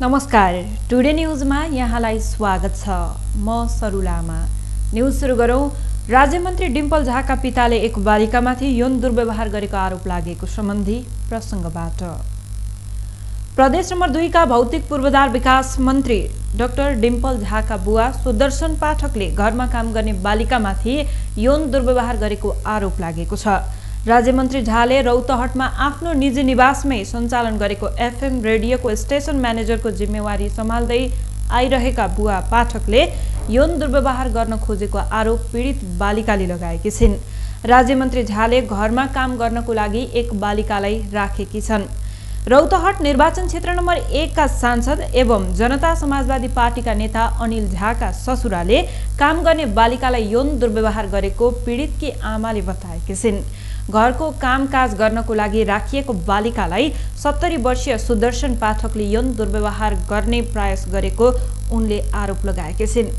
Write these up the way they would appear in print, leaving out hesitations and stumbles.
नमस्कार, टुडे न्यूजमा यहाँलाई स्वागत छ। म सरस्वती लामा। न्यूज सुरु गरौँ। राज्यमन्त्री डिम्पल झाका पिताले एक बालिकामाथि यौन दुर्व्यवहार गरेको आरोप लागेको सम्बन्धी प्रसङ्गबाट। प्रदेश नम्बर 2 का भौतिक पूर्वाधार विकास मन्त्री डाक्टर डिम्पल झाका बुवा सुदर्शन पाठकले घरमा काम गर्ने बालिकामाथि यौन दुर्व्यवहार गरेको आरोप लागेको छ। राज्यमन्त्री झाले रौतहटमा आफ्नो निजी निवासमै सञ्चालन गरेको एफएम रेडियोको स्टेसन म्यानेजरको जिम्मेवारी सम्हाल्दै आइरहेका बुवा पाठकले यौन दुर्व्यवहार गर्न खोजेको आरोप पीडित बालिकाले लगाएकी छिन्। राज्यमन्त्री झाले घरमा काम गर्नको लागि एक बालिकालाई राखेकी छन्। रौतहट निर्वाचन क्षेत्र नम्बर 1 का सांसद एवं जनता समाजवादी पार्टीका नेता अनिल झाका ससुराले काम गर्ने बालिकालाई यौन दुर्व्यवहार गरेको पीडितकी आमाले बताएकी छिन्। घरको कामकाज गर्नको लागि राखिएको बालिकालाई 70 वर्षीय सुदर्शन पाठकले यौन दुर्व्यवहार गर्ने प्रयास गरेको उनले आरोप लगाएकी छिन्।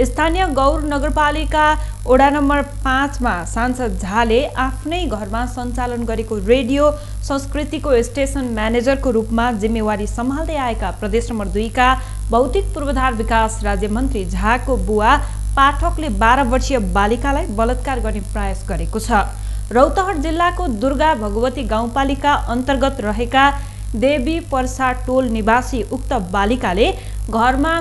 स्थानीय गौर नगरपालिका वडा नम्बर 5 मा सांसद झाले आफ्नै घरमा सञ्चालन गरेको रेडियो संस्कृतिको स्टेसन म्यानेजरको रूपमा जिम्मेवारी सम्हाल्दै आएका प्रदेश नम्बर 2 का भौतिक पूर्वाधार विकास राज्यमन्त्री झाको बुवा पाठकले 12 वर्षीय बालिकालाई बलात्कार गर्ने प्रयास गरेको छ। रौतहट जिल्लाको दुर्गा भगवती गाउँपालिका अन्तर्गत रहेका देवी पर्सा टोल निवासी उक्त बालिकाले घरमा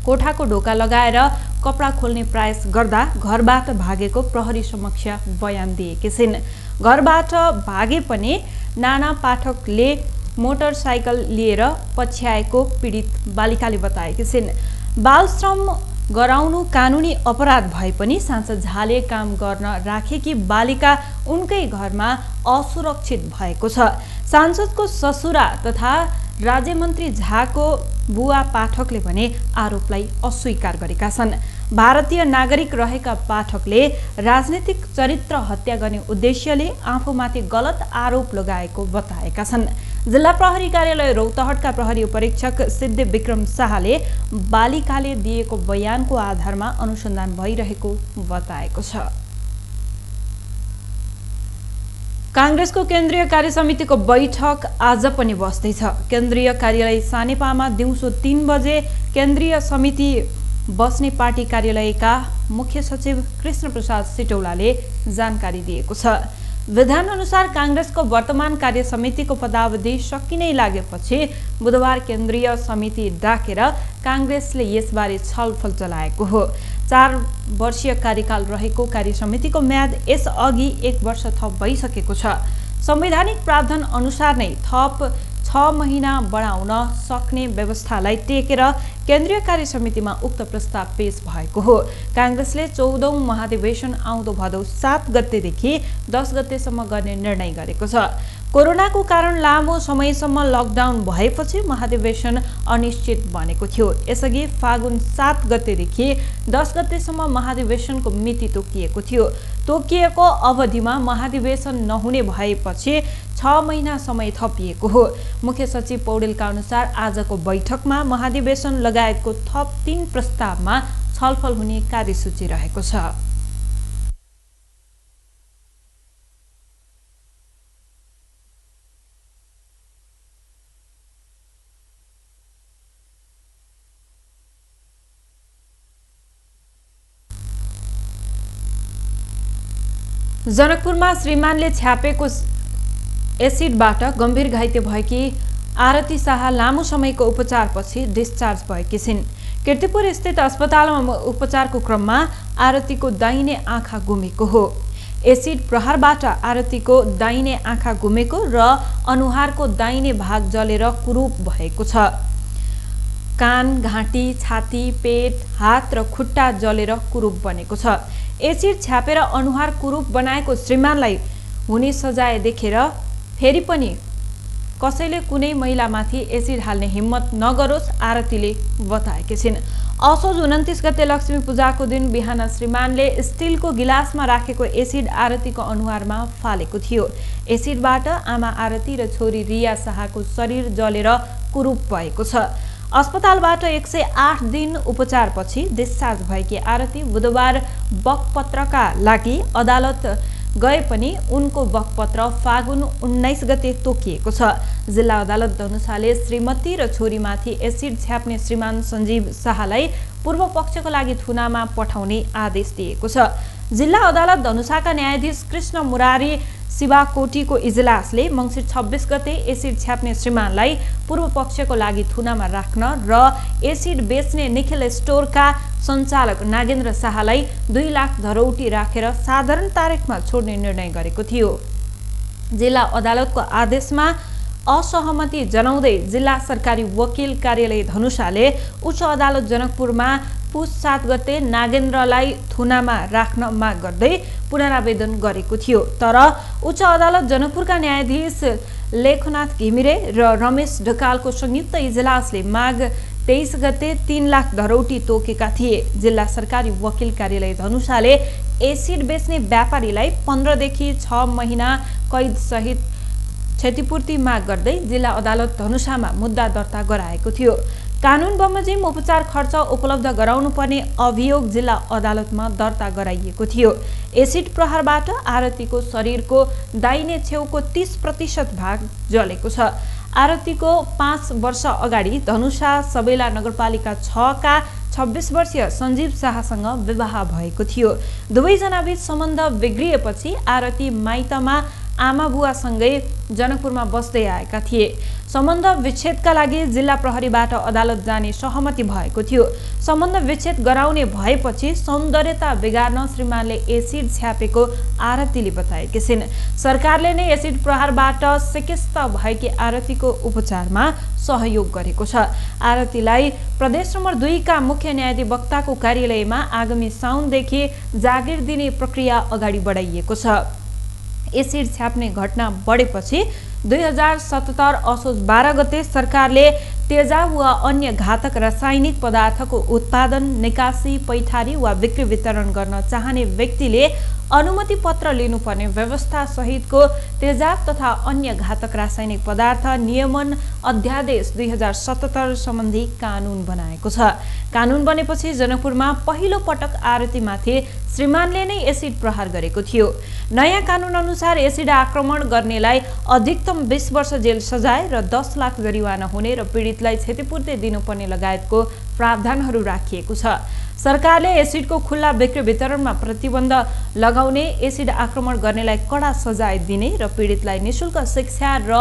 कोठाको ढोका लगाएर कपडा खोल्ने प्रयास गर्दा घरबाट भागेको प्रहरी समक्ष बयान दिएकी छिन्। घरबाट भागे पनि नाना पाठकले मोटरसाइकल लिएर पछ्याएको पीडित बालिकाले बताएकी छिन्। बाल श्रम गराउनु कानुनी अपराध भए पनि सांसद झाले काम गर्न राखेकी बालिका उनकै घरमा असुरक्षित भएको छ। सांसदको ससुरा तथा राज्यमन्त्री झाको बुवा पाठकले भने आरोपलाई अस्वीकार गरेका छन्। भारतीय नागरिक रहेका पाठकले राजनीतिक चरित्र हत्या गर्ने उद्देश्यले आफूमाथि गलत आरोप लगाएको बताएका छन्। जिल्ला प्रहरी कार्यालय रौतहटका प्रहरी उपरीक्षक सिद्धि विक्रम शाहले बालिकाले दिएको बयानको आधारमा अनुसन्धान भइरहेको बताएको छ। कांग्रेसको केन्द्रीय कार्यसमितिको बैठक आज पनि बस्दैछ। केन्द्रीय कार्यालय सानेपामा दिउँसो 3 बजे केन्द्रीय समिति बस्ने पार्टी कार्यालयका मुख्य सचिव कृष्ण प्रसाद सिटौलाले जानकारी दिएको छ। विधान अनुसार कांग्रेसको वर्तमान कार्य समितिको पदावधि सकिनै लागेपछि बुधबार केन्द्रीय समिति डाकेर कांग्रेसले यसबारे छलफल चलाएको हो। 4 वर्षीय कार्यकाल रहेको कार्य समितिको म्याद यसअघि 1 वर्ष थप भइसकेको छ। संवैधानिक प्रावधान अनुसार नै थप 6 महिना बढाउन सक्ने व्यवस्थालाई टेकेर केन्द्रीय कार्य समितिमा उक्त प्रस्ताव पेश भएको हो। कांग्रेसले 14औं महाधिवेशन आउँदो भदौ 7 गतेदेखि 10 गतेसम्म गर्ने निर्णय गरेको छ। कोरोनाको कारण लामो समयसम्म लकडाउन भएपछि महाधिवेशन अनिश्चित बनेको थियो। यसअघि फागुन 7 गतेदेखि 10 गतेसम्म महाधिवेशनको मिति तोकिएको थियो। तोकिएको अवधिमा महाधिवेशन नहुने भएपछि 6 महिना समय थपिएको हो। मुख्य सचिव पौडेलका अनुसार आजको बैठकमा महाधिवेशन लगायतको थप 3 प्रस्तावमा छलफल हुने कार्यसूची रहेको छ। जनकपुरमा श्रीमानले छ्यापेको एसिडबाट गम्भीर घाइते भएकी आरती शाह लामो समयको उपचारपछि डिस्चार्ज भएकी छिन्। कीर्तिपुर स्थित अस्पतालमा उपचारको क्रममा आरतीको दाहिने आँखा गुमेको हो। एसिड प्रहारबाट आरतीको दाहिने आँखा गुमेको र अनुहारको दाहिने भाग जलेर कुरूप भएको छ। कान, घाँटी, छाती, पेट, हात र खुट्टा जलेर कुरूप बनेको छ। एसिड छ्यापेर अनुहार कुरूप बनाएको श्रीमानलाई हुने सजाय देखेर फेरि पनि कसैले कुनै महिलामाथि एसिड हाल्ने हिम्मत नगरोस् आरतीले बताएकी छिन्। असोज 29 गते लक्ष्मी पूजाको दिन बिहान श्रीमानले स्टिलको गिलासमा राखेको एसिड आरतीको अनुहारमा फालेको थियो। एसिडबाट आमा आरती र छोरी रिया शाहको शरीर जलेर कुरूप भएको छ। अस्पतालबाट 108 दिन उपचारपछि डिस्चार्ज भएकी आरती बुधबार बकपत्रका लागि अदालत गए पनि उनको बकपत्र फागुन 19 गते तोकिएको छ। जिल्ला अदालत धनुषाले श्रीमती र छोरीमाथि एसिड छ्याप्ने श्रीमान सञ्जीव शाहलाई पूर्व पक्षको लागि थुनामा पठाउने आदेश दिएको छ। जिल्ला अदालत धनुषाका न्यायाधीश कृष्ण मुरारी शिवाकोटीको इजलासले मङ्सिर 26 गते एसिड छ्याप्ने श्रीमानलाई पूर्व पक्षको लागि थुनामा राख्न र एसिड बेच्ने निखिल स्टोरका सञ्चालक नागेन्द्र शाहलाई 2 लाख धरौटी राखेर साधारण तारिखमा छोड्ने निर्णय गरेको थियो। जिल्ला अदालतको आदेशमा असहमति जनाउँदै जिल्ला सरकारी वकिल कार्यालय धनुषाले उच्च अदालत जनकपुरमा पुस 7 गते नागेन्द्रलाई थुनामा राख्न माग गर्दै पुनरावेदन गरेको थियो। तर उच्च अदालत जनकपुरका न्यायाधीश लेखनाथ घिमिरे र रमेश ढकालको संयुक्त इजलासले माग 23 गते 3 लाख धरौटी तोकेका थिए। जिल्ला सरकारी वकिल कार्यालय धनुषाले एसिड बेच्ने व्यापारीलाई 15 देखि 6 महिना कैद सहित क्षतिपूर्ति माग गर्दै जिल्ला अदालत धनुषामा मुद्दा दर्ता गराएको थियो। कानुन बमोजिम उपचार खर्च उपलब्ध गराउनु पर्ने अभियोग जिल्ला अदालतमा दर्ता गराइएको थियो। एसिड प्रहारबाट आरतीको शरीरको दाहिने छेउको 30% भाग जलेको छ। आरतीको 5 वर्ष अगाडि धनुषा सबैला नगरपालिका 6 का 26 वर्षीय सञ्जीव शाहसँग विवाह भएको थियो। दुवैजना बीच सम्बन्ध बिग्रिएपछि आरती माइतमा आमा बुवासँगै जनकपुरमा बस्दै आएका थिए। सम्बन्ध विच्छेदका लागि जिल्ला प्रहरीबाट अदालत जाने सहमति भएको थियो। सम्बन्ध विच्छेद गराउने भएपछि सौन्दर्यता बिगार्न श्रीमानले एसिड छ्यापेको आरतीले बताएकी छिन्। सरकारले नै एसिड प्रहारबाट सिकिस्त भएकी आरतीको उपचारमा सहयोग गरेको छ। आरतीलाई प्रदेश नम्बर 2 का मुख्य न्यायाधिवक्ताको कार्यालयमा आगामी साउनदेखि जागिर दिने प्रक्रिया अगाडि बढाइएको छ। एसिड छ्याप्ने घटना बढेपछि 2077 असोज 12 गते सरकारले तेजाब वा अन्य घातक रासायनिक पदार्थको उत्पादन, निकासी, पैठारी वा बिक्री वितरण गर्न चाहने व्यक्तिले अनुमति पत्र लिनुपर्ने व्यवस्था सहितको तेजाब तथा अन्य घातक रासायनिक पदार्थ नियमन अध्यादेश 2077 सम्बन्धी कानुन बनाएको छ। कानुन बनेपछि जनकपुरमा पहिलो पटक आरतीमाथि श्रीमानले नै एसिड प्रहार गरेको थियो। नयाँ कानुन अनुसार एसिड आक्रमण गर्नेलाई अधिकतम 20 वर्ष जेल सजाय र 10 लाख जरिवाना हुने र पीडितलाई क्षतिपूर्ति दिनुपर्ने लगायतको प्रावधानहरू राखिएको छ। सरकारले एसिडको खुल्ला बिक्री वितरणमा प्रतिबन्ध लगाउने, एसिड आक्रमण गर्नेलाई कडा सजाय दिने र पीडितलाई निशुल्क शिक्षा र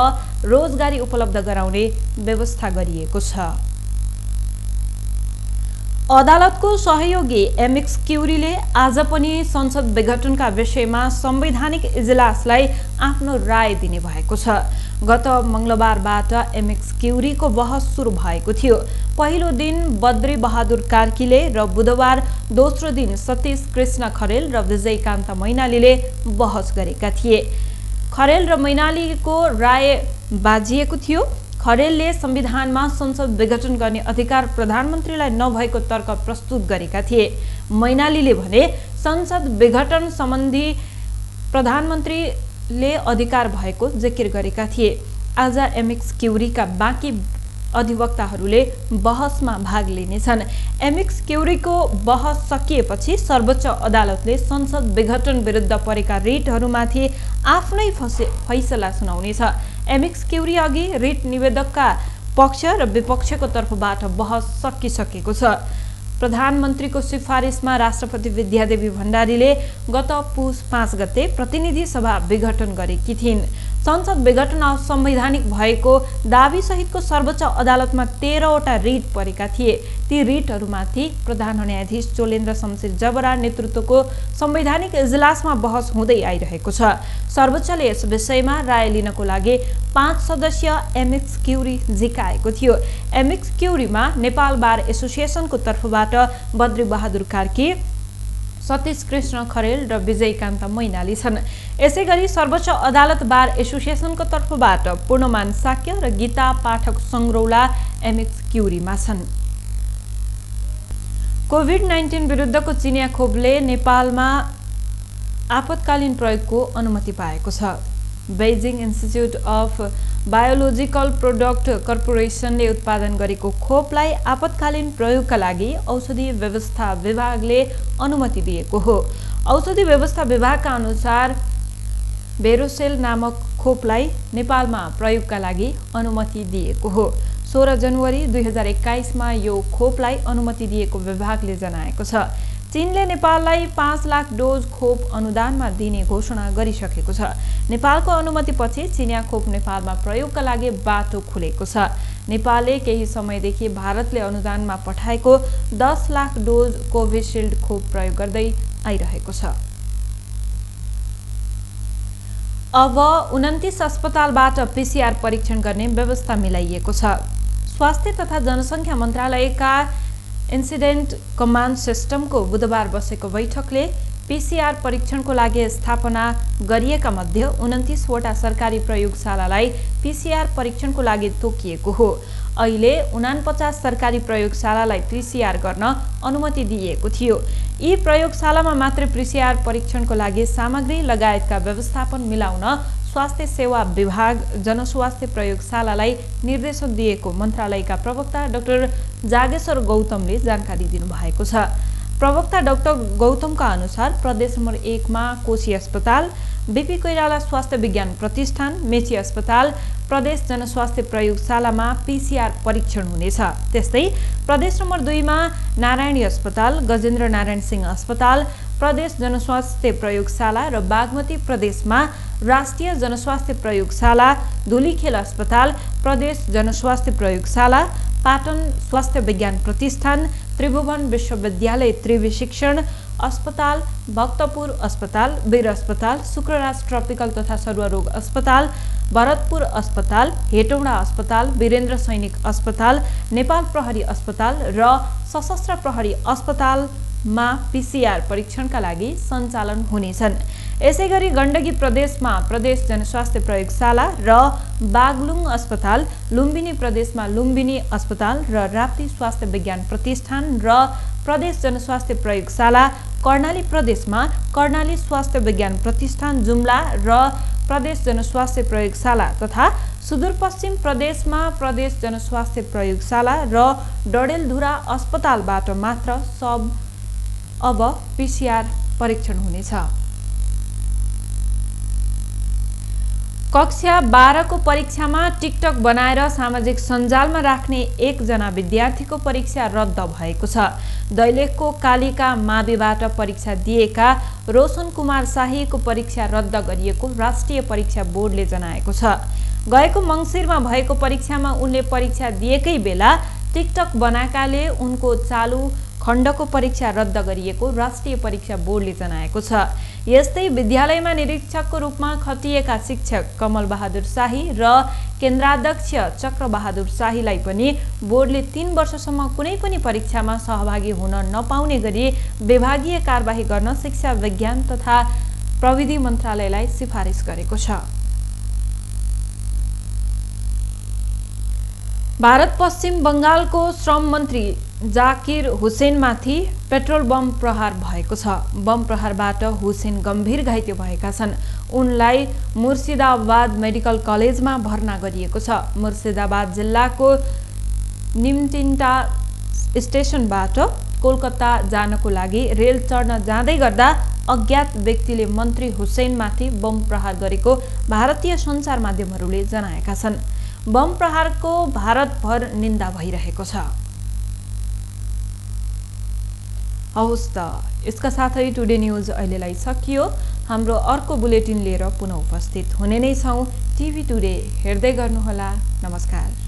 रोजगारी उपलब्ध गराउने व्यवस्था गरिएको छ। अदालतको सहयोगी एमएक्स क्युरीले आज पनि संसद विघटनका विषयमा संवैधानिक इजलासलाई आफ्नो राय दिने भएको छ। गत मंगलबारबाट एमएक्स क्युरीको बहस सुरु भएको थियो। पहिलो दिन बद्री बहादुर कार्कीले र बुधबार दोस्रो दिन सतीश कृष्ण खरेल र विजयकान्त मैनालीले बहस गरेका थिए। खरेल र मैनालीको राय बाजिएको थियो। खरेलले संविधानमा संसद विघटन गर्ने अधिकार प्रधानमन्त्रीलाई नभएको तर्क प्रस्तुत गरेका थिए। मैनालीले भने संसद विघटन सम्बन्धी प्रधानमन्त्रीले अधिकार भएको जिकिर गरेका थिए। आज एमएक्स क्युरीका बाँकी अधिवक्ताहरूले बहसमा भाग लिनेछन्। एमएक्स क्युरीको बहस सकिएपछि सर्वोच्च अदालतले संसद विघटन विरुद्ध परेका रिटहरूमाथि आफ्नै फैसला सुनाउनेछ। एमएक्स क्युरी अघि रिट निवेदकका पक्ष र विपक्षको तर्फबाट बहस सकिसकेको छ। प्रधानमन्त्रीको सिफारिसमा राष्ट्रपति विद्यादेवी भण्डारीले गत पुस 5 गते प्रतिनिधि सभा विघटन गरेकी थिइन्। संसद विघटन असंवैधानिक भएको दावी सहितको सर्वोच्च अदालतमा 13 वटा रिट परेका थिए। ती रिटहरूमाथि प्रधान न्यायाधीश चोलेन्द्र शमशेर जबरा नेतृत्वको संवैधानिक इजलासमा बहस हुँदै आइरहेको छ। सर्वोच्चले यस विषयमा राय लिनको लागि 5 सदस्यीय एमएक्स क्युरी जिकाएको थियो। एमएक्स क्युरीमा नेपाल बार एसोसिएसनको तर्फबाट बद्री बहादुर कार्की, सतीश कृष्ण खरेल र विजयकान्त मैनाली छन्। यसैगरी सर्वोच्च अदालत बार एसोसिएसनको तर्फबाट पूर्णमान साक्य र गीता पाठक संग्रौला एमएक्स क्युरीमा छन्। कोभिड-19 विरुद्धको चिनिया खोपले नेपालमा आपतकालीन प्रयोगको अनुमति पाएको छ। Beijing institute of biological product कर्पोरेसनले उत्पादन गरेको खोपलाई आपतकालीन प्रयोगका लागि औषधि व्यवस्था विभागले अनुमति दिएको हो। औषधि व्यवस्था विभागका अनुसार बेरोसेल नामक खोपलाई नेपालमा प्रयोगका लागि अनुमति दिएको हो। 16 जनवरी 2021 मा यो खोपलाई अनुमति दिएको विभागले जनाएको छ। चीनले नेपाललाई 5 लाख डोज खोप अनुदानमा दिने घोषणा गरिसकेको छ। नेपालको अनुमतिपछि चीनिया खोप नेपालमा प्रयोगका लागि बाटो खुलेको छ। नेपालले केही समयदेखि भारतले अनुदानमा पठाएको 10 लाख डोज कोभिशिल्ड खोप प्रयोग गर्दै आइरहेको छ। अब 29 अस्पतालबाट पीसीआर परीक्षण गर्ने व्यवस्था मिलाइएको छ। स्वास्थ्य तथा जनसङ्ख्या मन्त्रालयका इन्सिडेन्ट कमान्ड सिस्टमको बुधबार बसेको बैठकले पीसीआर परीक्षणको लागि स्थापना गरिएका मध्ये 29 वटा सरकारी प्रयोगशालालाई पीसीआर परीक्षणको लागि तोकिएको हो। अहिले 49 सरकारी प्रयोगशालालाई पीसीआर गर्न अनुमति दिइएको थियो। यी प्रयोगशालामा मात्र पीसीआर परीक्षणको लागि सामग्री लगायतका व्यवस्थापन मिलाउन स्वास्थ्य सेवा विभाग जनस्वास्थ्य प्रयोगशालालाई निर्देशन दिएको मन्त्रालयका प्रवक्ता डाक्टर जागेश्वर गौतमले जानकारी दिनुभएको छ। प्रवक्ता डाक्टर गौतमका अनुसार प्रदेश नम्बर 1 मा कोशी अस्पताल, बीपी कोइराला स्वास्थ्य विज्ञान प्रतिष्ठान, मेची अस्पताल, प्रदेश जनस्वास्थ्य प्रयोगशालामा पीसीआर परीक्षण हुनेछ। त्यस्तै प्रदेश नम्बर 2 मा नारायणी अस्पताल, गजेन्द्र नारायण सिंह अस्पताल, प्रदेश जनस्वास्थ्य प्रयोगशाला र बागमती प्रदेशमा राष्ट्रिय जनस्वास्थ्य प्रयोगशाला, धुलीखेल अस्पताल, प्रदेश जनस्वास्थ्य प्रयोगशाला, पाटन स्वास्थ्य विज्ञान प्रतिष्ठान, त्रिभुवन विश्वविद्यालय त्रिवी शिक्षण अस्पताल, भक्तपुर अस्पताल, वीर अस्पताल, शुक्रराज ट्रपिकल तथा सरुवारोग अस्पताल, भरतपुर अस्पताल, हेटौडा अस्पताल, वीरेन्द्र सैनिक अस्पताल, नेपाल प्रहरी अस्पताल र सशस्त्र प्रहरी अस्पतालमा पीसीआर परीक्षणका लागि सञ्चालन हुनेछन्। यसैगरी गण्डकी प्रदेशमा प्रदेश जनस्वास्थ्य प्रयोगशाला र बागलुङ अस्पताल, लुम्बिनी प्रदेशमा लुम्बिनी अस्पताल र राप्ती स्वास्थ्य विज्ञान प्रतिष्ठान र प्रदेश जनस्वास्थ्य प्रयोगशाला, कर्णाली प्रदेशमा कर्णाली स्वास्थ्य विज्ञान प्रतिष्ठान जुम्ला र प्रदेश जनस्वास्थ्य प्रयोगशाला तथा सुदूरपश्चिम प्रदेशमा प्रदेश जनस्वास्थ्य प्रयोगशाला र डडेलधुरा अस्पतालबाट मात्र अब पीसीआर परीक्षण हुनेछ। कक्षा 12 को परीक्षामा टिकटक बनाएर सामाजिक सञ्जालमा राख्ने एकजना विद्यार्थीको परीक्षा रद्द भएको छ। दैलेखको कालिका माविबाट परीक्षा दिएका रोशन कुमार शाहीको परीक्षा रद्द गरिएको राष्ट्रिय परीक्षा बोर्डले जनाएको छ। गएको मङ्सिरमा भएको परीक्षामा उनले परीक्षा दिएकै बेला टिकटक बनाएकाले उनको चालु खण्डको परीक्षा रद्द गरिएको राष्ट्रिय परीक्षा बोर्डले जनाएको छ। यस्तै विद्यालयमा निरीक्षकको रूपमा खटिएका शिक्षक कमल बहादुर शाही र केन्द्राध्यक्ष चक्र बहादुर शाहीलाई पनि बोर्डले 3 वर्षसम्म कुनै पनि परीक्षामा सहभागी हुन नपाउने गरी विभागीय कारबाही गर्न शिक्षा विज्ञान तथा प्रविधि मन्त्रालयलाई सिफारिस गरेको छ। भारत पश्चिम बंगालको श्रम मन्त्री जाकिर हुसेनमाथि पेट्रोल बम प्रहार भएको छ। बम प्रहारबाट हुसेन गम्भीर घाइते भएका छन्। उनलाई मुर्सिदाबाद मेडिकल कलेजमा भर्ना गरिएको छ। मुर्सिदाबाद जिल्लाको निमटिन्टा स्टेशनबाट कोलकाता जानको लागि रेल चढ्न जाँदै गर्दा अज्ञात व्यक्तिले मन्त्री हुसेनमाथि बम प्रहार गरेको भारतीय सञ्चार माध्यमहरूले जनाएका छन्। बम प्रहारको भारतभर निन्दा भइरहेको छ। हवस् त, यसका साथै टुडे न्यूज अहिलेलाई सकियो। हाम्रो अर्को बुलेटिन लिएर पुनः उपस्थित हुने नै छौं। टिभी टुडे हेर्दै गर्नुहोला। नमस्कार।